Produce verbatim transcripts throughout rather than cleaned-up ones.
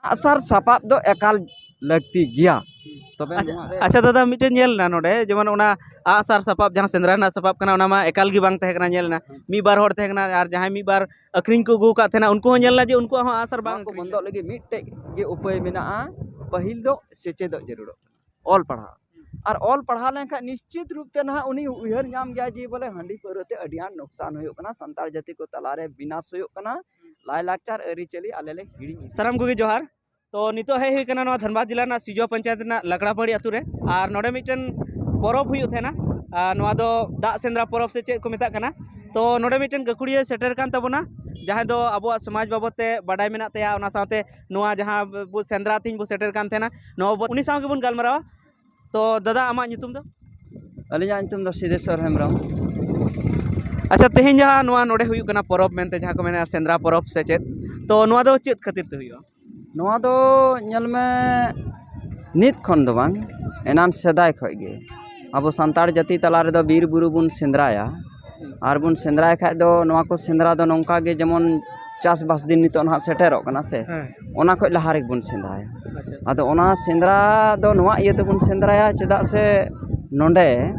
ᱟᱜᱼᱥᱟᱨ ᱥᱟᱯᱟᱵ ᱫᱚ ᱮᱠᱟᱞ ᱞᱟᱹᱠᱛᱤ ᱜᱮᱭᱟ᱾ ᱛᱚᱵᱮ ᱟᱪᱪᱷᱟ, ᱱᱚᱣᱟ ᱨᱮ ᱟᱪᱪᱷᱟ ᱫᱟᱫᱟ, ᱢᱤᱫᱴᱮᱱ ᱧᱮᱞ ᱮᱱᱟ ᱱᱚᱰᱮ, ᱡᱮᱢᱚᱱ ᱚᱱᱟ ᱟᱜᱼᱥᱟᱨ ᱥᱟᱯᱟᱵ, ᱡᱟᱦᱟᱸ ᱥᱮᱸᱫᱽᱨᱟ ᱨᱮᱱᱟᱜ ᱥᱟᱯᱟᱵ ᱠᱟᱱᱟ, ᱚᱱᱟ ᱢᱟ ᱮᱠᱟᱞ ᱜᱮ ᱵᱟᱝ ᱛᱟᱦᱮᱸ ᱠᱟᱱᱟ, ᱧᱮᱞ ᱮᱱᱟ ᱢᱤᱫ ᱵᱟᱨ ᱦᱚᱲ ᱛᱟᱦᱮᱸ ᱠᱟᱱᱟ, ᱟᱨ ᱡᱟᱦᱟᱸᱭ ᱢᱤᱫ ᱵᱟᱨ ᱟᱹᱠᱷᱨᱤᱧ ᱠᱚ ᱟᱹᱜᱩ ᱟᱠᱟᱫ ᱛᱟᱦᱮᱱᱟ, ᱩᱱᱠᱩ ᱦᱚᱸ ᱧᱮᱞ ᱮᱱᱟ ᱡᱮ ᱩᱱᱠᱩᱣᱟᱜ ᱦᱚᱸ ᱟᱜᱼᱥᱟᱨ ᱵᱟᱝ ᱱᱚᱣᱟ ᱠᱚ ᱟᱹᱠᱷᱨᱤᱧ ᱵᱚᱱᱫᱚᱜ ᱞᱟᱹᱜᱤᱫ ᱢᱤᱫᱴᱮᱡ ᱜᱮ ᱩᱯᱟᱹᱭ ᱢᱮᱱᱟᱜᱼᱟ᱾ ᱯᱟᱹᱦᱤᱞ ᱫᱚ ᱥᱮᱪᱮᱫᱚᱜ ᱡᱟᱹᱨᱩᱲᱚᱜ ᱠᱟᱱᱟ, ᱚᱞ ᱯᱟᱲᱦᱟᱣ᱾ ᱟᱨ ᱚᱞ ᱯᱟᱲᱦᱟᱣ ᱞᱮᱱᱠᱷᱟᱱ ᱱᱤᱥᱪᱤᱛ ᱨᱩᱯ ᱛᱮ ᱱᱟᱦᱟᱜ ᱩᱱᱤ ᱩᱭᱦᱟᱹᱨ ᱧᱟᱢ ᱜᱮᱭᱟ ᱡᱮ ᱵᱚᱞᱮ ᱦᱟᱺᱰᱤ ᱯᱟᱹᱣᱨᱟᱹ ᱛᱮ ᱟᱹᱰᱤ ᱟᱸᱴ ᱱᱚᱠᱥᱟᱱ ᱦᱩᱭᱩᱜ ᱠᱟᱱᱟ, ᱥᱟᱱᱛᱟᱲ ᱡᱟᱹᱛᱤ ᱠᱚ ᱛᱟᱞᱟᱨᱮ ᱵᱤᱱᱟᱥ ᱦᱩᱭᱩᱜ ᱠᱟᱱᱟ, ᱞᱟᱭᱼᱞᱟᱠᱪᱟᱨ ᱟᱹᱨᱤᱪᱟᱹᱞᱤ ᱟᱞᱮ ᱞᱮ ᱦᱤᱲᱤᱧ ᱤᱫᱤᱭᱮᱫᱟ᱾ ᱥᱟᱱᱟᱢ ᱠᱚᱜᱮ ᱡᱚᱦᱟᱨ᱾ ᱛᱚ ᱱᱤᱛᱚᱜ ᱦᱮᱡ ᱦᱩᱭ ᱠᱟᱱᱟ ᱱᱚᱣᱟ ᱫᱷᱟᱱᱵᱟᱫᱽ ᱡᱮᱞᱟ ᱨᱮᱱᱟᱜ ᱥᱤᱡᱩᱣᱟ ᱯᱚᱧᱪᱟᱭᱮᱛ ᱨᱮᱱᱟᱜ ᱞᱟᱠᱲᱟᱯᱟᱹᱲᱤ ᱟᱹᱛᱩ ᱨᱮ, ᱟᱨ ᱱᱚᱰᱮ ᱢᱤᱫᱴᱮᱱ ᱯᱚᱨᱚᱵᱽ ᱦᱩᱭᱩᱜ ᱛᱟᱦᱮᱱᱟ, ᱟᱨ ᱱᱚᱣᱟ ᱫᱚ ᱫᱟᱜ ᱥᱮᱸᱫᱽᱨᱟ ᱯᱚᱨᱚᱵᱽ ᱥᱮ ᱪᱮᱫ ᱠᱚ ᱢᱮᱛᱟᱜ ᱠᱟᱱᱟ᱾ ᱛᱚ ᱱᱚᱰᱮ ᱢᱤᱫᱴᱮᱱ ᱜᱟᱹᱠᱷᱩᱲᱤᱭᱟᱹ ᱥᱮᱴᱮᱨ ᱠᱟᱱ ᱛᱟᱵᱚᱱᱟ, ᱡᱟᱦᱟᱸᱭ ᱫᱚ ᱟᱵᱚᱣᱟᱜ ᱥᱚᱢᱟᱡᱽ ᱵᱟᱵᱚᱫ ᱛᱮ ᱵᱟᱰᱟᱭ ᱢᱮᱱᱟᱜ ᱛᱟᱭᱟ, ᱚᱱᱟ ᱥᱟᱶᱛᱮ ᱱᱚᱣᱟ ᱡᱟᱦᱟᱸ ᱵᱚ ᱥᱮᱸᱫᱽᱨᱟ ᱛᱮᱦᱮᱧ ᱵᱚ ᱥᱮᱴᱮᱨ ᱠᱟᱱ ᱛᱟᱦᱮᱱᱟ, ᱱᱚᱣᱟ ᱵᱚ-, ᱩᱱᱤ ᱥᱟᱶ ᱜᱮᱵᱚᱱ ᱜᱟᱞᱢᱟᱨᱟᱣᱟ᱾ ᱛᱚ ᱫᱟᱫᱟ, ᱟᱢᱟᱜ ᱧᱩᱛᱩᱢ ᱫᱚ? ᱟᱹᱞᱤᱧᱟᱜ ᱧᱩᱛᱩᱢ ᱫᱚ ᱥᱤᱫᱷᱮᱥᱥᱚᱨ ᱦᱮᱢᱵᱨᱚᱢ᱾ ᱟᱪᱪᱷᱟ, ᱛᱮᱦᱮᱧ ᱡᱟᱦᱟᱸ ᱱᱚᱣᱟ ᱱᱚᱰᱮ ᱦᱩᱭᱩᱜ ᱠᱟᱱᱟ ᱯᱚᱨᱚᱵᱽ ᱢᱮᱱᱛᱮ, ᱡᱟᱦᱟᱸ ᱠᱚ ᱢᱮᱱᱟ ᱥᱮᱸᱫᱽᱨᱟ ᱯᱚᱨᱚᱵᱽ ᱥᱮ ᱪᱮᱫ, ᱛᱚ ᱱᱚᱣᱟ ᱫᱚ ᱪᱮᱫ ᱠᱷᱟᱹᱛᱤᱨ ᱛᱮ ᱦᱩᱭᱩᱜᱼᱟ? ᱱᱚᱣᱟ ᱫᱚ ᱧᱮᱞ ᱢᱮ, ᱱᱤᱛ ᱠᱷᱚᱱ ᱫᱚ ᱵᱟᱝ, ᱮᱱᱟᱱ ᱥᱮᱫᱟᱭ ᱠᱷᱚᱱ ᱜᱮ ᱟᱵᱚ ᱥᱟᱱᱛᱟᱲ ᱡᱟᱹᱛᱤ ᱛᱟᱞᱟ ᱨᱮᱫᱚ ᱵᱤᱨ ᱵᱩᱨᱩ ᱵᱚᱱ ᱥᱮᱸᱫᱽᱨᱟᱭᱟ᱾ ᱟᱨ ᱵᱚᱱ ᱥᱮᱸᱫᱽᱨᱟᱭ ᱠᱷᱟᱡ ᱫᱚ ᱱᱚᱣᱟ ᱠᱚ ᱥᱮᱸᱫᱽᱨᱟ ᱫᱚ ᱱᱚᱝᱠᱟ ᱜᱮ, ᱡᱮᱢᱚᱱ ᱪᱟᱥᱵᱟᱥ ᱫᱤᱱ ᱱᱤᱛᱚᱜ ᱱᱟᱦᱟᱜ ᱥᱮᱴᱮᱨᱚᱜ ᱠᱟᱱᱟ ᱥᱮ, ᱦᱮᱸ᱾ ᱚᱱᱟ ᱠᱷᱚᱡ ᱞᱟᱦᱟ ᱨᱮᱜᱮ ᱵᱚᱱ ᱥᱮᱸᱫᱽᱨᱟᱭᱟ᱾ ᱟᱪᱪᱷᱟ᱾ ᱟᱫᱚ ᱚᱱᱟ ᱥᱮᱸᱫᱽᱨᱟ ᱫᱚ ᱱᱚᱣᱟ ᱤᱭᱟᱹ ᱛᱮᱵᱚᱱ ᱥᱮᱸᱫᱽᱨᱟᱭᱟ, ᱪᱮᱫᱟᱜ ᱥᱮ ᱱᱚᱰᱮ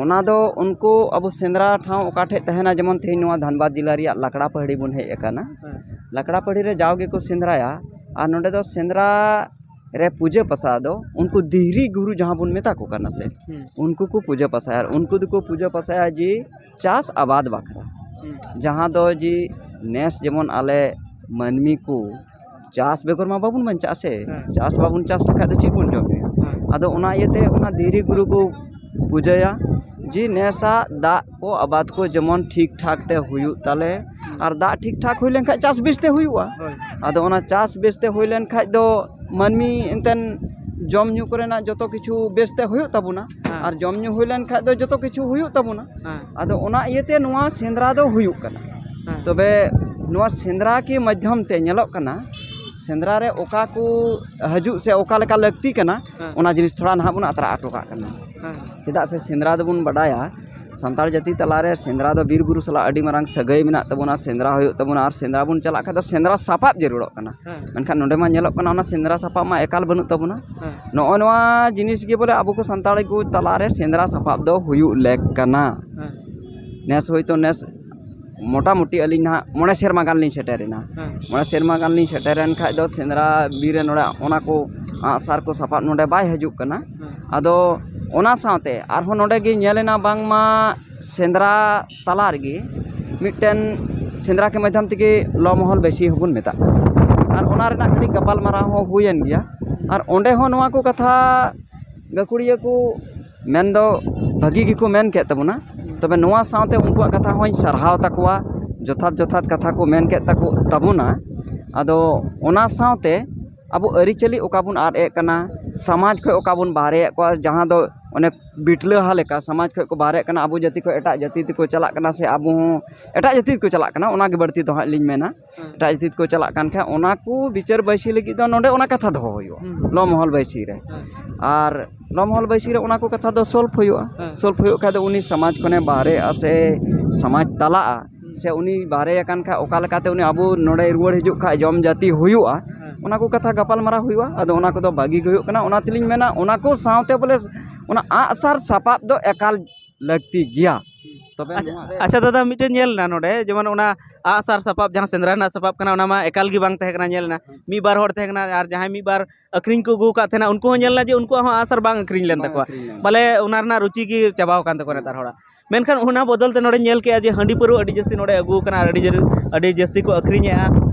ᱚᱱᱟ ᱫᱚ ᱩᱱᱠᱩ ᱟᱵᱚ ᱥᱮᱸᱫᱽᱨᱟ ᱴᱷᱟᱶ ᱚᱠᱟ ᱴᱷᱮᱡ ᱛᱟᱦᱮᱱᱟ, ᱡᱮᱢᱚᱱ ᱛᱮᱦᱮᱧ ᱱᱚᱣᱟ ᱫᱷᱟᱱᱵᱟᱫᱽ ᱡᱮᱞᱟ ᱨᱮᱭᱟᱜ ᱞᱟᱠᱲᱟ ᱯᱟᱹᱦᱲᱤ ᱵᱚᱱ ᱦᱮᱡ ᱟᱠᱟᱱᱟ᱾ ᱦᱮᱸ᱾ ᱞᱟᱠᱲᱟ ᱯᱟᱹᱦᱲᱤ ᱨᱮ ᱡᱟᱣ ᱜᱮᱠᱚ ᱥᱮᱸᱫᱽᱨᱟᱭᱟ, ᱟᱨ ᱱᱚᱰᱮ ᱫᱚ ᱥᱮᱸᱫᱽᱨᱟ ᱨᱮ ᱯᱩᱡᱟᱹ ᱯᱟᱥᱟ ᱫᱚ ᱩᱱᱠᱩ ᱫᱷᱤᱨᱤ ᱜᱩᱨᱩ ᱡᱟᱦᱟᱸ ᱵᱚᱱ ᱢᱮᱛᱟ ᱠᱚ ᱠᱟᱱᱟ ᱥᱮ, ᱦᱩᱸ᱾ ᱩᱱᱠᱩ ᱠᱚ ᱯᱩᱡᱟᱹ ᱯᱟᱥᱟᱭᱟ, ᱟᱨ ᱩᱱᱠᱩ ᱫᱚᱠᱚ ᱯᱩᱡᱟᱹ ᱯᱟᱥᱟᱭᱟ ᱡᱮ ᱪᱟᱥ ᱟᱵᱟᱫ ᱵᱟᱠᱷᱨᱟ᱾ ᱦᱩᱸ᱾ ᱡᱟᱦᱟᱸ ᱫᱚ ᱡᱮ ᱱᱮᱥ ᱡᱮᱢᱚᱱ ᱟᱞᱮ ᱢᱟᱹᱱᱢᱤ ᱠᱚ ᱪᱟᱥ ᱵᱮᱜᱚᱨ ᱢᱟ ᱵᱟᱵᱚᱱ ᱵᱟᱧᱪᱟᱜᱼᱟ ᱥᱮ, ᱦᱮᱸ᱾ ᱪᱟᱥ ᱵᱟᱵᱚᱱ ᱪᱟᱥ ᱞᱮᱠᱷᱟᱡ ᱫᱚ ᱪᱮᱫ ᱵᱚᱱ ᱡᱚᱢ ᱧᱩᱭᱟ? ᱦᱮᱸ᱾ ᱟᱫᱚ ᱚᱱᱟ ᱤᱭᱟᱹᱛᱮ ᱚᱱᱟ ᱫᱷᱤᱨᱤ ᱜᱩᱨᱩ ᱠᱚ ᱯᱩᱡᱟᱹᱭᱟ, ᱡᱮ ᱱᱮᱥᱟᱜ ᱫᱟᱜ ᱠᱚ ᱟᱵᱟᱫ ᱠᱚ ᱡᱮᱢᱚᱱ ᱴᱷᱤᱠ ᱴᱷᱟᱠ ᱛᱮ ᱦᱩᱭᱩᱜ ᱛᱟᱞᱮ, ᱦᱩᱸ᱾ ᱟᱨ ᱫᱟᱜ ᱴᱷᱤᱠ ᱴᱷᱟᱠ ᱦᱩᱭ ᱞᱮᱱᱠᱷᱟᱡ ᱪᱟᱥ ᱵᱮᱥ ᱛᱮ ᱦᱩᱭᱩᱜᱼᱟ᱾ ᱦᱳᱭ᱾ ᱟᱫᱚ ᱚᱱᱟ ᱪᱟᱥ ᱵᱮᱥ ᱛᱮ ᱦᱩᱭ ᱞᱮᱱᱠᱷᱟᱡ ᱫᱚ ᱢᱟᱹᱱᱢᱤ ᱮᱱᱛᱮᱱ ᱡᱚᱢ ᱧᱩ ᱠᱚᱨᱮᱱᱟᱜ ᱡᱚᱛᱚ ᱠᱤᱪᱷᱩ ᱵᱮᱥ ᱛᱮ ᱦᱩᱭᱩᱜ ᱛᱟᱵᱚᱱᱟ᱾ ᱦᱮᱸ᱾ ᱟᱨ ᱡᱚᱢ ᱧᱩ ᱦᱩᱭ ᱞᱮᱱᱠᱷᱟᱡ ᱫᱚ ᱡᱚᱛᱚ ᱠᱤᱪᱷᱩ ᱦᱩᱭᱩᱜ ᱛᱟᱵᱚᱱᱟ᱾ ᱦᱮᱸ᱾ ᱟᱫᱚ ᱚᱱᱟ ᱤᱭᱟᱹᱛᱮ ᱱᱚᱣᱟ ᱥᱮᱸᱫᱽᱨᱟ ᱫᱚ ᱦᱩᱭᱩᱜ ᱠᱟᱱᱟ᱾ ᱦᱮᱸ᱾ ᱛᱚᱵᱮ ᱱᱚᱣᱟ ᱥᱮᱸᱫᱽᱨᱟ ᱠᱤ ᱢᱟᱫᱽᱫᱷᱚᱢ ᱛᱮ ᱧᱮᱞᱚᱜ ᱠᱟᱱᱟ, ᱥᱮᱸᱫᱽᱨᱟ ᱨᱮ ᱚᱠᱟ ᱠᱚ ᱦᱤᱡᱩᱜ ᱥᱮ ᱚᱠᱟ ᱞᱮᱠᱟ ᱞᱟᱹᱠᱛᱤ ᱠᱟᱱᱟ, ᱦᱮᱸ᱾ ᱚᱱᱟ ᱡᱤᱱᱤᱥ ᱛᱷᱚᱲᱟ ᱱᱟᱦᱟᱜ ᱵᱚᱱ ᱟᱛᱨᱟ ᱦᱚᱴᱚ ᱠᱟᱜ ᱠᱟᱱᱟ᱾ ᱦᱮᱸ᱾ ᱪᱮᱫᱟᱜ ᱥᱮ ᱥᱮᱸᱫᱽᱨᱟ ᱫᱚᱵᱚᱱ ᱵᱟᱰᱟᱭᱟ, ᱥᱟᱱᱛᱟᱲ ᱡᱟᱹᱛᱤ ᱛᱟᱞᱟᱨᱮ ᱥᱮᱸᱫᱽᱨᱟ ᱫᱚ ᱵᱤᱨ ᱵᱩᱨᱩ ᱥᱟᱞᱟᱜ ᱟᱹᱰᱤ ᱢᱟᱨᱟᱝ ᱥᱟᱹᱜᱟᱹᱭ ᱢᱮᱱᱟᱜ ᱛᱟᱵᱚᱱᱟ᱾ ᱥᱮᱸᱫᱽᱨᱟ ᱦᱩᱭᱩᱜ ᱛᱟᱵᱚᱱᱟ, ᱟᱨ ᱥᱮᱸᱫᱽᱨᱟ ᱵᱚᱱ ᱪᱟᱞᱟᱜ ᱠᱷᱟᱱ ᱫᱚ ᱥᱮᱸᱫᱽᱨᱟ ᱥᱟᱯᱟᱵ ᱡᱟᱹᱨᱩᱲᱚᱜ ᱠᱟᱱᱟ᱾ ᱦᱮᱸ᱾ ᱢᱮᱱᱠᱷᱟᱱ ᱱᱚᱰᱮ ᱢᱟ ᱧᱮᱞᱚᱜ ᱠᱟᱱᱟ, ᱚᱱᱟ ᱥᱮᱸᱫᱽᱨᱟ ᱥᱟᱯᱟᱵ ᱢᱟ ᱮᱠᱟᱞ ᱵᱟᱹᱱᱩᱜ ᱛᱟᱵᱚᱱᱟ᱾ ᱦᱮᱸ᱾ ᱱᱚᱜᱼᱚ ᱱᱚᱣᱟ ᱡᱤᱱᱤᱥ ᱜᱮ ᱵᱚᱞᱮ ᱟᱵᱚ ᱠᱚ ᱥᱟᱱᱛᱟᱲ ᱠᱚ ᱛᱟᱞᱟᱨᱮ ᱥᱮᱸᱫᱽᱨᱟ ᱥᱟᱯᱟᱵ ᱫᱚ ᱦᱩᱭᱩᱜ ᱞᱮᱠ ᱠᱟᱱᱟ᱾ ᱦᱮᱸ᱾ ᱱᱮᱥ ᱦᱚᱭᱛᱳ, ᱱᱮᱥ ᱢᱚᱴᱟᱢᱩᱴᱤ ᱟᱹᱞᱤᱧ ᱱᱟᱦᱟᱜ ᱢᱚᱬᱮ ᱥᱮᱨᱢᱟ ᱜᱟᱱ ᱞᱤᱧ ᱥᱮᱴᱮᱨᱮᱱᱟ᱾ ᱦᱮᱸ᱾ ᱢᱚᱬᱮ ᱥᱮᱨᱢᱟ ᱜᱟᱱ ᱞᱤᱧ ᱥᱮᱴᱮᱨᱮᱱ ᱠᱷᱟᱡ ᱫᱚ ᱥᱮᱸᱫᱽᱨᱟ ᱵᱤᱨ ᱨᱮ ᱱᱚᱰᱮ ᱚᱱᱟ ᱠᱚ ᱟᱸᱜᱼᱥᱟᱨ ᱠᱚ ᱥᱟᱯᱟᱵ ᱱᱚᱰᱮ ᱵᱟᱭ ᱦᱤᱡᱩᱜ ᱠᱟᱱᱟ᱾ ᱦᱮᱸ᱾ ᱟᱫᱚ ᱚᱱᱟ ᱥᱟᱶᱛᱮ ᱟᱨᱦᱚᱸ ᱱᱚᱰᱮ ᱜᱮ ᱧᱮᱞᱮᱱᱟ, ᱵᱟᱝᱢᱟ ᱥᱮᱸᱫᱽᱨᱟ ᱛᱟᱞᱟ ᱨᱮᱜᱮ ᱢᱤᱫᱴᱮᱱ ᱥᱮᱸᱫᱽᱨᱟ ᱠᱮ ᱢᱟᱫᱽᱫᱷᱚᱢ ᱛᱮᱜᱮ ᱞᱚ ᱢᱚᱦᱚᱞ ᱵᱟᱹᱭᱥᱤ ᱦᱚᱸᱵᱚᱱ ᱢᱮᱛᱟᱜ ᱠᱟᱱᱟ᱾ ᱟᱨ ᱚᱱᱟ ᱨᱮᱱᱟᱜ ᱠᱟᱹᱴᱤᱡ ᱜᱟᱯᱟᱞ ᱢᱟᱨᱟᱣ ᱦᱚᱸ ᱦᱩᱭᱮᱱ ᱜᱮᱭᱟ᱾ ᱟᱨ ᱚᱸᱰᱮ ᱦᱚᱸ ᱱᱚᱣᱟ ᱠᱚ ᱠᱟᱛᱷᱟ ᱜᱟᱹᱠᱷᱩᱲᱤᱭᱟᱹ ᱠᱚ ᱢᱮᱱ ᱫᱚ ᱵᱷᱟᱹᱜᱤ ᱜᱮᱠᱚ ᱢᱮᱱ ᱠᱮᱫ ᱛᱟᱵᱚᱱᱟ᱾ ᱛᱚᱵᱮ ᱱᱚᱣᱟ ᱥᱟᱶᱛᱮ ᱩᱱᱠᱩᱣᱟᱜ ᱠᱟᱛᱷᱟ ᱦᱚᱸᱧ ᱥᱟᱨᱦᱟᱣ ᱛᱟᱠᱚᱣᱟ, ᱡᱚᱛᱷᱟᱛ ᱡᱚᱛᱷᱟᱛ ᱠᱟᱛᱷᱟ ᱠᱚ ᱢᱮᱱ ᱠᱮᱫ ᱛᱟᱠᱚ ᱛᱟᱵᱚᱱᱟ᱾ ᱟᱫᱚ ᱚᱱᱟ ᱥᱟᱶᱛᱮ ᱟᱵᱚ ᱟᱹᱨᱤᱪᱟᱹᱞᱤ ᱚᱠᱟ ᱵᱚᱱ ᱟᱫ ᱮᱫ ᱠᱟᱱᱟ, ᱥᱚᱢᱟᱡᱽ ᱠᱷᱚᱱ ᱚᱠᱟ ᱵᱚᱱ ᱵᱟᱦᱨᱮᱭᱮᱫ ᱠᱚᱣᱟ, ᱡᱟᱦᱟᱸ ᱫᱚ ᱚᱱᱮ ᱵᱤᱴᱞᱟᱹᱦᱟ ᱞᱮᱠᱟ ᱥᱚᱢᱟᱡᱽ ᱠᱷᱚᱱ ᱠᱚ ᱵᱟᱦᱨᱮᱜ ᱠᱟᱱᱟ, ᱟᱵᱚ ᱡᱟᱹᱛᱤ ᱠᱷᱚᱱ ᱮᱴᱟᱜ ᱡᱟᱹᱛᱤ ᱛᱮᱠᱚ ᱪᱟᱞᱟᱜ ᱠᱟᱱᱟ, ᱥᱮ ᱟᱵᱚ ᱦᱚᱸ ᱮᱴᱟᱜ ᱡᱟᱹᱛᱤ ᱛᱮᱠᱚ ᱪᱟᱞᱟᱜ ᱠᱟᱱᱟ, ᱚᱱᱟ ᱜᱮ ᱵᱟᱹᱲᱛᱤ ᱫᱚ ᱦᱟᱸᱜ ᱞᱤᱧ ᱢᱮᱱᱟ᱾ ᱦᱮᱸ᱾ ᱮᱴᱟᱜ ᱡᱟᱹᱛᱤ ᱛᱮᱠᱚ ᱪᱟᱞᱟᱜ ᱠᱟᱱ ᱠᱷᱟᱱ, ᱚᱱᱟ ᱠᱚ ᱵᱤᱪᱟᱹᱨ ᱵᱟᱹᱭᱥᱤ ᱞᱟᱹᱜᱤᱫ ᱫᱚ ᱱᱚᱰᱮ ᱚᱱᱟ ᱠᱟᱛᱷᱟ ᱫᱚᱦᱚ ᱦᱩᱭᱩᱜᱼᱟ, ᱦᱩᱸ᱾ ᱞᱚ ᱢᱚᱦᱚᱞ ᱵᱟᱹᱭᱥᱤ ᱨᱮ᱾ ᱦᱮᱸ᱾ ᱟᱨ ᱞᱚ ᱢᱚᱦᱚᱞ ᱵᱟᱹᱭᱥᱤ ᱨᱮ ᱚᱱᱟ ᱠᱚ ᱠᱟᱛᱷᱟ ᱫᱚ ᱥᱚᱞᱵᱷ ᱦᱩᱭᱩᱜᱼᱟ᱾ ᱦᱮᱸ᱾ ᱥᱚᱞᱵᱷ ᱦᱩᱭᱩᱜ ᱠᱷᱟᱡ ᱫᱚ ᱩᱱᱤ ᱥᱚᱢᱟᱡᱽ ᱠᱷᱚᱱᱮ ᱵᱟᱦᱨᱮᱜᱼᱟ ᱥᱮ ᱥᱚᱢᱟᱡᱽ ᱛᱟᱞᱟᱜᱼᱟ, ᱦᱩᱸ᱾ ᱥᱮ ᱩᱱᱤ ᱵᱟᱦᱨᱮ ᱟᱠᱟᱱ ᱠᱷᱟᱡ ᱚᱠᱟ ᱞᱮᱠᱟᱛᱮ ᱩᱱᱤ ᱟᱵᱚ ᱱᱚᱰᱮ ᱨᱩᱣᱟᱹᱲ ᱦᱤᱡᱩᱜ ᱠᱷᱟᱡ ᱡᱚᱢ ᱡᱟᱹᱛᱤ ᱦᱩᱭᱩᱜᱼᱟ, ᱦᱮᱸ᱾ ᱚᱱᱟ ᱠᱚ ᱠᱟᱛᱷᱟ ᱜᱟᱯᱟᱞ ᱢᱟᱨᱟᱣ ᱦᱩᱭᱩᱜᱼᱟ᱾ ᱟᱫᱚ ᱚᱱᱟ ᱠᱚᱫᱚ ᱵᱷᱟᱹᱜᱤ ᱜᱮ ᱦᱩᱭᱩᱜ ᱠᱟᱱᱟ᱾ ᱚᱱᱟ ᱛᱮᱞᱤᱧ ᱢᱮᱱᱟ, ᱚᱱᱟ ᱠᱚ ᱥᱟᱶᱛᱮ ᱵᱚᱞᱮ ᱚᱱᱟ ᱟᱸᱜᱼᱥᱟᱨ ᱥᱟᱯᱟᱵ ᱫᱚ ᱮᱠᱟᱞ ᱞᱟᱹᱠᱛᱤ ᱜᱮᱭᱟ᱾ ᱛᱚᱵᱮ ᱟᱪᱪᱷᱟ, ᱱᱚᱣᱟ ᱨᱮ ᱟᱪᱪᱷᱟ ᱫᱟᱫᱟ, ᱢᱤᱫᱴᱮᱱ ᱧᱮᱞ ᱮᱱᱟ ᱱᱚᱰᱮ, ᱡᱮᱢᱚᱱ ᱚᱱᱟ ᱟᱸᱜᱼᱥᱟᱨ ᱥᱟᱯᱟᱵ ᱡᱟᱦᱟᱸ ᱥᱮᱸᱫᱽᱨᱟ ᱨᱮᱱᱟᱜ ᱥᱟᱯᱟᱵ ᱠᱟᱱᱟ, ᱚᱱᱟ ᱢᱟ ᱮᱠᱟᱞ ᱜᱮ ᱵᱟᱝ ᱛᱟᱦᱮᱸ ᱠᱟᱱᱟ᱾ ᱧᱮᱞ ᱮᱱᱟ, ᱢᱤᱫ ᱵᱟᱨ ᱦᱚᱲ ᱛᱟᱦᱮᱸ ᱠᱟᱱᱟ, ᱟᱨ ᱡᱟᱦᱟᱸᱭ ᱢᱤᱫ ᱵᱟᱨ ᱟᱹᱠᱷᱨᱤᱧ ᱠᱚ ᱟᱹᱜᱩ ᱟᱠᱟᱫ ᱛᱟᱦᱮᱱᱟ, ᱩᱱᱠᱩ ᱦᱚᱸ ᱧᱮᱞ ᱮᱱᱟ ᱡᱮ ᱩᱱᱠᱩᱣᱟᱜ ᱦᱚᱸ ᱟᱸᱜᱼᱥᱟᱨ ᱵᱟᱝ ᱟᱹᱠᱷᱨᱤᱧ ᱞᱮᱱ ᱵᱟᱝ ᱛᱟᱠᱚᱣᱟ᱾ ᱟᱹᱠᱷᱨᱤᱧ ᱞᱮᱱ ᱵᱚᱞᱮ ᱛᱟᱠᱚᱣᱟ᱾ ᱚᱱᱟ ᱨᱮᱱᱟᱜ ᱨᱩᱪᱤ ᱜᱮ ᱪᱟᱵᱟᱣ ᱟᱠᱟᱱ ᱛᱟᱠᱚᱣᱟ ᱦᱮᱸ᱾ ᱱᱮᱛᱟᱨ ᱦᱚᱲᱟᱜ᱾ ᱢᱮᱱᱠᱷᱟᱱ ᱚᱱᱟ ᱵᱚᱫᱚᱞ ᱛᱮ ᱱᱚᱰᱮ ᱧᱮᱞ ᱠᱮᱜᱼᱟ ᱡᱮ ᱦᱟᱺᱰᱤ ᱯᱟᱹᱨᱣᱟᱹ ᱟᱹᱰᱤ ᱡᱟᱹᱥᱛᱤ ᱱᱚᱰᱮ ᱟᱹᱜᱩ ᱟᱠᱟᱱᱟ, ᱟᱹᱰᱤ ᱡᱟᱹ-, ᱟᱹᱰᱤ ᱡᱟᱹᱥᱛᱤ ᱠᱚ ᱟᱹᱠᱷᱨᱤᱧᱮᱜᱼᱟ᱾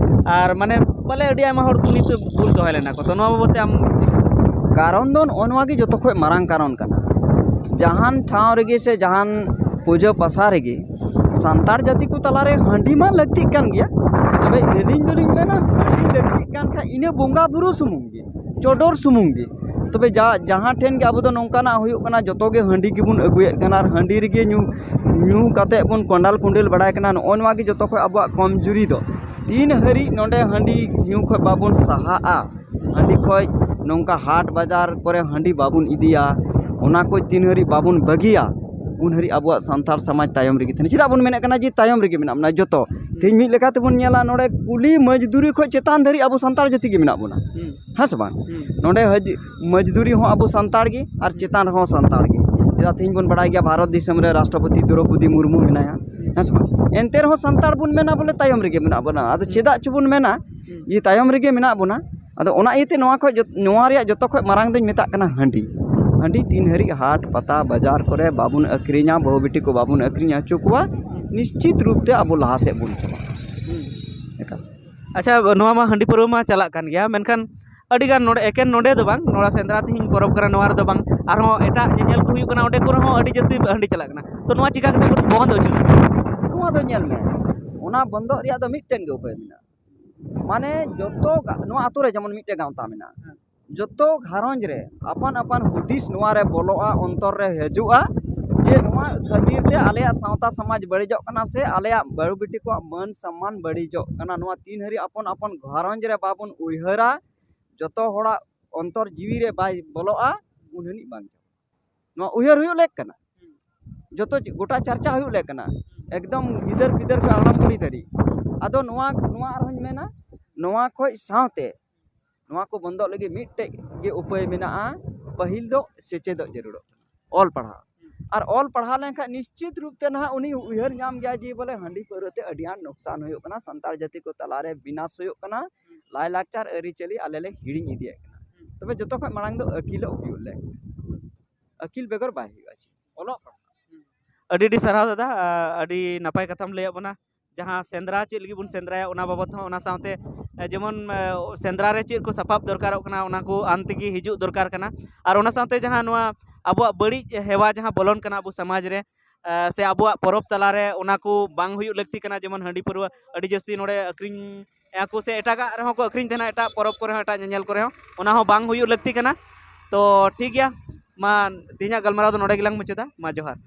ᱟᱨ ᱢᱟᱱᱮ ᱵᱚᱞᱮ ᱟᱹᱰᱤ ᱟᱭᱢᱟ ᱦᱚᱲ ᱠᱚ ᱱᱤᱛ ᱵᱩᱞ ᱫᱚᱦᱚᱭ ᱞᱮᱱᱟ ᱠᱚ᱾ ᱛᱚ ᱱᱚᱣᱟ ᱵᱟᱵᱚᱫ ᱛᱮ ᱟᱢ? ᱠᱟᱨᱚᱱ ᱫᱚ ᱱᱚᱜᱼᱚ ᱱᱚᱣᱟ ᱜᱮ ᱡᱚᱛᱚ ᱠᱷᱚᱡ ᱢᱟᱨᱟᱝ ᱠᱟᱨᱚᱱ ᱠᱟᱱᱟ᱾ ᱡᱟᱦᱟᱱ ᱴᱷᱟᱶ ᱨᱮᱜᱮ ᱥᱮ ᱡᱟᱦᱟᱱ ᱯᱩᱡᱟᱹ ᱯᱟᱥᱟ ᱨᱮᱜᱮ ᱥᱟᱱᱛᱟᱲ ᱡᱟᱹᱛᱤ ᱠᱚ ᱛᱟᱞᱟᱨᱮ ᱦᱟᱺᱰᱤ ᱢᱟ ᱞᱟᱹᱠᱛᱤᱜ ᱠᱟᱱ ᱜᱮᱭᱟ, ᱛᱚᱵᱮ ᱟᱹᱞᱤᱧ ᱫᱚᱞᱤᱧ ᱢᱮᱱᱟ ᱦᱟᱺᱰᱤ ᱞᱟᱹᱠᱛᱤᱜ ᱠᱟᱱ ᱠᱷᱟᱡ ᱤᱱᱟᱹ ᱵᱚᱸᱜᱟ ᱵᱩᱨᱩ ᱥᱩᱢᱩᱝ ᱜᱮ, ᱪᱚᱰᱚᱨ ᱥᱩᱢᱩᱝ ᱜᱮ᱾ ᱛᱚᱵᱮ ᱡᱟ-, ᱡᱟᱦᱟᱸ ᱴᱷᱮᱱ ᱜᱮ ᱟᱵᱚ ᱫᱚ ᱱᱚᱝᱠᱟᱱᱟᱜ ᱦᱩᱭᱩᱜ ᱠᱟᱱᱟ, ᱡᱚᱛᱚ ᱜᱮ ᱦᱟᱺᱰᱤ ᱜᱮᱵᱚᱱ ᱟᱹᱜᱩᱭᱮᱫ ᱠᱟᱱᱟ ᱟᱨ ᱦᱟᱺᱰᱤ ᱨᱮᱜᱮ ᱧᱩ, ᱧᱩ ᱠᱟᱛᱮᱫ ᱵᱚᱱ ᱠᱚᱸᱰᱟᱞ ᱠᱩᱸᱰᱮᱞ ᱵᱟᱲᱟᱭ ᱠᱟᱱᱟ᱾ ᱱᱚᱜᱼᱚ ᱱᱚᱣᱟ ᱜᱮ ᱡᱚᱛᱚ ᱠᱷᱚᱡ ᱟᱵᱚᱣᱟᱜ ᱠᱚᱢᱡᱩᱨᱤ ᱫᱚ᱾ ᱛᱤᱱ ᱦᱟᱹᱨᱤᱡ ᱱᱚᱰᱮ ᱦᱟᱺᱰᱤ ᱧᱩ ᱠᱷᱚᱡ ᱵᱟᱵᱚᱱ ᱥᱟᱦᱟᱜᱼᱟ, ᱦᱟᱺᱰᱤ ᱠᱷᱚᱡ ᱱᱚᱝᱠᱟ ᱦᱟᱴ ᱵᱟᱡᱟᱨ ᱠᱚᱨᱮ ᱦᱟᱺᱰᱤ ᱵᱟᱵᱚᱱ ᱤᱫᱤᱭᱟ, ᱚᱱᱟ ᱠᱚ ᱛᱤᱱ ᱦᱟᱹᱨᱤᱡ ᱵᱟᱵᱚᱱ ᱵᱟᱹᱜᱤᱭᱟ, ᱩᱱ ᱦᱟᱹᱨᱤᱡ ᱟᱵᱚᱣᱟᱜ ᱥᱟᱱᱛᱟᱲ ᱥᱚᱢᱟᱡᱽ ᱛᱟᱭᱚᱢ ᱨᱮᱜᱮ ᱛᱟᱦᱮᱱᱟ᱾ ᱪᱮᱫᱟᱜ ᱵᱚᱱ ᱢᱮᱱᱮᱫ ᱠᱟᱱᱟ ᱡᱮ ᱛᱟᱭᱚᱢ ᱨᱮᱜᱮ ᱢᱮᱱᱟᱜ ᱵᱚᱱᱟ? ᱡᱚᱛᱚ ᱛᱮᱦᱮᱧ ᱢᱤᱫ ᱞᱮᱠᱟ ᱛᱮᱵᱚᱱ ᱧᱮᱞᱟ, ᱱᱚᱰᱮ ᱠᱩᱞᱤ ᱢᱟᱹᱡᱽᱫᱩᱨᱤ ᱠᱷᱚᱱ ᱪᱮᱛᱟᱱ ᱫᱷᱟᱹᱨᱤᱡ ᱟᱵᱚ ᱥᱟᱱᱛᱟᱲ ᱡᱟᱹᱛᱤ ᱜᱮ ᱢᱮᱱᱟᱜ ᱵᱚᱱᱟ᱾ ᱦᱮᱸ ᱥᱮ ᱵᱟᱝ? ᱱᱚᱰᱮ ᱦᱟᱹᱡ-, ᱢᱟᱹᱡᱽᱫᱩᱨᱤ ᱦᱚᱸ ᱟᱵᱚ ᱥᱟᱱᱛᱟᱲ ᱜᱮ ᱟᱨ ᱪᱮᱛᱟᱱ ᱨᱮᱦᱚᱸ ᱥᱟᱱᱛᱟᱲ ᱜᱮ᱾ ᱪᱮᱫᱟᱜ ᱛᱮᱦᱮᱧ ᱵᱚᱱ ᱵᱟᱲᱟᱭ ᱜᱮᱭᱟ ᱵᱷᱟᱨᱚᱛ ᱫᱤᱥᱚᱢ ᱨᱮ ᱨᱟᱥᱴᱨᱚᱯᱚᱛᱤ ᱫᱨᱚᱯᱚᱫᱤ ᱢᱩᱨᱢᱩ ᱢᱮᱱᱟᱭᱟ, ᱦᱮᱸ ᱥᱮ ᱵᱟᱝ? ᱮᱱᱛᱮ ᱨᱮᱦᱚᱸ ᱥᱟᱱᱛᱟᱲ ᱵᱚᱱ ᱢᱮᱱᱟ ᱵᱚᱞᱮ ᱛᱟᱭᱚᱢ ᱨᱮᱜᱮ ᱢᱮᱱᱟᱜ ᱵᱚᱱᱟ᱾ ᱟᱫᱚ ᱪᱮᱫᱟᱜ ᱪᱚ ᱵᱚᱱ ᱢᱮᱱᱟ ᱡᱮ ᱛᱟᱭᱚᱢ ᱨᱮᱜᱮ ᱢᱮᱱᱟᱜ ᱵᱚᱱᱟ? ᱟᱫᱚ ᱚᱱᱟ ᱤᱭᱟᱹᱛᱮ ᱱᱚᱣᱟ ᱠᱷᱚᱡ ᱡᱚᱛ-, ᱱᱚᱣᱟ ᱨᱮᱭᱟᱜ ᱡᱚᱛᱚ ᱠᱷᱚᱡ ᱢᱟᱨᱟᱝ ᱫᱚᱧ ᱢᱮᱛᱟᱜ ᱠᱟᱱᱟ ᱦᱟᱺᱰᱤ᱾ ᱦᱟᱺᱰᱤ ᱛᱤᱱ ᱦᱟᱹᱨᱤᱡ ᱦᱟᱴ ᱯᱟᱛᱟ ᱵᱟᱡᱟᱨ ᱠᱚᱨᱮ ᱵᱟᱵᱚᱱ ᱟᱹᱠᱷᱨᱤᱧᱟ, ᱵᱟᱹᱦᱩ ᱵᱤᱴᱤ ᱠᱚ ᱵᱟᱵᱚᱱ ᱟᱹᱠᱷᱨᱤᱧ ᱦᱚᱪᱚ ᱠᱚᱣᱟ, ᱱᱤᱥᱪᱤᱛ ᱨᱩᱯ ᱛᱮ ᱟᱵᱚ ᱞᱟᱦᱟ ᱥᱮᱫ ᱵᱚᱱ ᱪᱟᱞᱟᱜᱼᱟ᱾ ᱮᱠᱟᱞ᱾ ᱟᱪᱪᱷᱟ, ᱱᱚᱣᱟ ᱢᱟ ᱦᱟᱺᱰᱤ ᱯᱟᱹᱨᱣᱟᱹ ᱢᱟ ᱪᱟᱞᱟᱜ ᱠᱟᱱ ᱜᱮᱭᱟ, ᱢᱮᱱᱠᱷᱟᱱ ᱟᱹᱰᱤ ᱜᱟᱱ ᱱᱚᱰᱮ, ᱮᱠᱮᱱ ᱱᱚᱰᱮ ᱫᱚ ᱵᱟᱝ, ᱱᱚᱣᱟ ᱥᱮᱸᱫᱽᱨᱟ ᱛᱮᱦᱮᱧ ᱯᱚᱨᱚᱵᱽ ᱠᱟᱱᱟ, ᱱᱚᱣᱟ ᱨᱮᱫᱚ ᱵᱟᱝ, ᱟᱨᱦᱚᱸ ᱮᱴᱟᱜ ᱧᱮᱧᱮᱞ ᱠᱚ ᱦᱩᱭᱩᱜ ᱠᱟᱱᱟ, ᱚᱸᱰᱮ ᱠᱚᱨᱮ ᱦᱚᱸ ᱟᱹᱰᱤ ᱡᱟᱹᱥᱛᱤ ᱦᱟᱺᱰᱤ ᱪᱟᱞᱟᱜ ᱠᱟᱱᱟ᱾ ᱛᱚ ᱱᱚᱣᱟ ᱪᱤᱠᱟ ᱠᱟᱛᱮ ᱵᱚᱱ ᱵᱚᱱᱫ ᱦᱚᱪᱚ ᱫᱟᱲᱮᱭᱟᱜᱼᱟ? ᱱᱚᱣᱟ ᱫᱚ ᱧᱮᱞ ᱢᱮ, ᱚᱱᱟ ᱵᱚᱱᱫᱚᱜ ᱨᱮᱭᱟᱜ ᱫᱚ ᱢᱤᱫᱴᱮᱱ ᱜᱮ ᱩᱯᱟᱹᱭ ᱢᱮᱱᱟᱜᱼᱟ᱾ ᱢᱟᱱᱮ ᱡᱚᱛᱚ ᱜᱟ-, ᱱᱚᱣᱟ ᱟᱛᱳ ᱨᱮ ᱡᱮᱢᱚᱱ ᱢᱤᱫᱴᱮᱱ ᱜᱟᱶᱛᱟ ᱢᱮᱱᱟᱜᱼᱟ, ᱡᱚᱛᱚ ᱜᱷᱟᱨᱚᱸᱡᱽ ᱨᱮ ᱟᱯᱟᱱ ᱟᱯᱟᱱ ᱦᱩᱫᱤᱥ ᱱᱚᱣᱟ ᱨᱮ ᱵᱚᱞᱚᱜᱼᱟ, ᱚᱱᱛᱚᱨ ᱨᱮ ᱦᱤᱡᱩᱜᱼᱟ ᱡᱮ ᱱᱚᱣᱟ ᱠᱷᱟᱹᱛᱤᱨ ᱛᱮ ᱟᱞᱮᱭᱟᱜ ᱥᱟᱶᱛᱟ ᱥᱚᱢᱟᱡᱽ ᱵᱟᱹᱲᱤᱡᱚᱜ ᱠᱟᱱᱟ ᱥᱮ ᱟᱞᱮᱭᱟᱜ ᱵᱟᱹᱦᱩ ᱵᱤᱴᱤ ᱠᱚᱣᱟᱜ ᱢᱟᱹᱱ ᱥᱚᱢᱢᱟᱱ ᱵᱟᱹᱲᱤᱡᱚᱜ ᱠᱟᱱᱟ᱾ ᱱᱚᱣᱟ ᱛᱤᱱ ᱦᱟᱹᱨᱤᱡ ᱟᱯᱚᱱ ᱟᱯᱚᱱ ᱜᱷᱟᱨᱚᱸᱡᱽ ᱨᱮ ᱵᱟᱵᱚᱱ ᱩᱭᱦᱟᱹᱨᱟ, ᱡᱚᱛᱚ ᱦᱚᱲᱟᱜ ᱚᱱᱛᱚᱨ ᱡᱤᱣᱤ ᱨᱮ ᱵᱟᱭ ᱵᱚᱞᱚᱜᱼᱟ, ᱩᱱ ᱦᱟᱹᱱᱤᱡ ᱵᱟᱝ ᱪᱟᱵᱟᱜᱼᱟ᱾ ᱱᱚᱣᱟ ᱩᱭᱦᱟᱹᱨ ᱦᱩᱭᱩᱜ ᱞᱮᱠ ᱠᱟᱱᱟ, ᱡᱚᱛᱚ ᱪᱮ-, ᱜᱚᱴᱟ ᱪᱟᱨᱪᱟ ᱦᱩᱭᱩᱜ ᱞᱮᱠ ᱠᱟᱱᱟ, ᱮᱠᱫᱚᱢ ᱜᱤᱫᱟᱹᱨ ᱯᱤᱫᱟᱹᱨ ᱠᱷᱚᱱ ᱦᱟᱲᱟᱢ ᱵᱩᱲᱦᱤ ᱫᱷᱟᱹᱨᱤᱡ᱾ ᱟᱫᱚ ᱱᱚᱣᱟ, ᱱᱚᱣᱟ ᱟᱨᱦᱚᱸᱧ ᱢᱮᱱᱟ, ᱱᱚᱣᱟ ᱠᱷᱚᱡ ᱥᱟᱶᱛᱮ ᱱᱚᱣᱟ ᱠᱚ ᱵᱚᱱᱫᱚᱜ ᱞᱟᱹᱜᱤᱫ ᱢᱤᱫᱴᱮᱡ ᱜᱮ ᱩᱯᱟᱹᱭ ᱢᱮᱱᱟᱜᱼᱟ᱾ ᱯᱟᱹᱦᱤᱞ ᱫᱚ ᱥᱮᱪᱮᱫᱚᱜ ᱡᱟᱹᱨᱩᱲᱚᱜ ᱠᱟᱱᱟ, ᱚᱞ ᱯᱟᱲᱦᱟᱣ᱾ ᱟᱨ ᱚᱞ ᱯᱟᱲᱦᱟᱣ ᱞᱮᱱᱠᱷᱟᱱ ᱱᱤᱥᱪᱤᱛ ᱨᱩᱯ ᱛᱮ ᱱᱟᱦᱟᱜ ᱩᱱᱤ ᱩᱭᱦᱟᱹᱨ ᱧᱟᱢ ᱜᱮᱭᱟ ᱡᱮ ᱵᱚᱞᱮ ᱦᱟᱺᱰᱤ ᱯᱟᱹᱣᱨᱟᱹ ᱛᱮ ᱟᱹᱰᱤ ᱟᱸᱴ ᱱᱚᱠᱥᱟᱱ ᱦᱩᱭᱩᱜ ᱠᱟᱱᱟ, ᱥᱟᱱᱛᱟᱲ ᱡᱟᱹᱛᱤ ᱠᱚ ᱛᱟᱞᱟᱨᱮ ᱵᱤᱱᱟᱥ ᱦᱩᱭᱩᱜ ᱠᱟᱱᱟ, ᱞᱟᱭᱼᱞᱟᱠᱪᱟᱨ ᱟᱹᱨᱤᱪᱟᱹᱞᱤ ᱟᱞᱮ ᱞᱮ ᱦᱤᱲᱤᱧ ᱤᱫᱤᱭᱮᱫ ᱠᱟᱱᱟ᱾ ᱛᱚᱵᱮ ᱡᱚᱛᱚ ᱠᱷᱚᱱ ᱢᱟᱲᱟᱝ ᱫᱚ ᱟᱹᱠᱤᱞᱚᱜ ᱦᱩᱭᱩᱜ ᱞᱮ, ᱟᱹᱠᱤᱞ ᱵᱮᱜᱚᱨ ᱵᱟᱭ ᱦᱩᱭᱩᱜᱼᱟ ᱪᱮᱫ, ᱚᱞᱚᱜ ᱯᱟᱲᱦᱟᱜ᱾ ᱟᱹᱰᱤ ᱟᱹᱰᱤ ᱥᱟᱨᱦᱟᱣ ᱫᱟᱫᱟ, ᱟ, ᱟᱹᱰᱤ ᱱᱟᱯᱟᱭ ᱠᱟᱛᱷᱟᱢ ᱞᱟᱹᱭᱟᱫ ᱵᱚᱱᱟ᱾ ᱡᱟᱦᱟᱸ ᱥᱮᱸᱫᱽᱨᱟ ᱪᱮᱫ ᱞᱟᱹᱜᱤᱫ ᱵᱚᱱ ᱥᱮᱸᱫᱽᱨᱟᱭᱟ, ᱚᱱᱟ ᱵᱟᱵᱚᱫ ᱦᱚᱸ, ᱚᱱᱟ ᱥᱟᱶᱛᱮ, ᱮ, ᱡᱮᱢᱚᱱ, ᱮ, ᱥᱮᱸᱫᱽᱨᱟ ᱨᱮ ᱪᱮᱫ ᱠᱚ ᱥᱟᱯᱟᱵ ᱫᱚᱨᱠᱟᱨᱚᱜ ᱠᱟᱱᱟ, ᱚᱱᱟ ᱠᱚ ᱟᱱ ᱛᱮᱜᱮ ᱦᱤᱡᱩᱜ ᱫᱚᱨᱠᱟᱨ ᱠᱟᱱᱟ᱾ ᱟᱨ ᱚᱱᱟ ᱥᱟᱶᱛᱮ ᱡᱟᱦᱟᱸ ᱱᱚᱣᱟ ᱟᱵᱚᱣᱟᱜ ᱵᱟᱹᱲᱤᱡ ᱦᱮᱣᱟ ᱡᱟᱦᱟᱸ ᱵᱚᱞᱚᱱ ᱠᱟᱱᱟ ᱟᱵᱚ ᱥᱚᱢᱟᱡᱽ ᱨᱮ, ᱮ, ᱥᱮ ᱟᱵᱚᱣᱟᱜ ᱯᱚᱨᱚᱵᱽ ᱛᱟᱞᱟᱨᱮ, ᱚᱱᱟ ᱠᱚ ᱵᱟᱝ ᱦᱩᱭᱩᱜ ᱞᱟᱹᱠᱛᱤ ᱠᱟᱱᱟ᱾ ᱡᱮᱢᱚᱱ ᱦᱟᱺᱰᱤ ᱯᱟᱹᱨᱣᱟᱹ ᱟᱹᱰᱤ ᱡᱟᱹᱥᱛᱤ ᱱᱚᱰᱮ ᱟᱹᱠᱷᱨᱤᱧ ᱮᱫᱟ ᱠᱚ, ᱥᱮ ᱮᱴᱟᱜᱟᱜ ᱨᱮᱦᱚᱸ ᱠᱚ ᱟᱹᱠᱷᱨᱤᱧ ᱛᱟᱦᱮᱱᱟ, ᱮᱴᱟᱜ ᱯᱚᱨᱚᱵᱽ ᱠᱚᱨᱮ ᱦᱚᱸ, ᱮᱴᱟᱜ ᱧᱮᱧᱮᱞ ᱠᱚᱨᱮ ᱦᱚᱸ, ᱚᱱᱟ ᱦᱚᱸ ᱵᱟᱝ ᱦᱩᱭᱩᱜ ᱞᱟᱹᱠᱛᱤ ᱠᱟᱱᱟ᱾ ᱛᱚ ᱴᱷᱤᱠ ᱜᱮᱭᱟ, ᱢᱟ ᱛᱮᱦᱮᱧᱟᱜ ᱜᱟᱞᱢᱟᱨᱟᱣ ᱫᱚ ᱱᱚᱰᱮ ᱜᱮᱞᱟᱝ ᱢᱩᱪᱟᱹᱫᱟ᱾ ᱢᱟ ᱡᱚᱦᱟᱨ᱾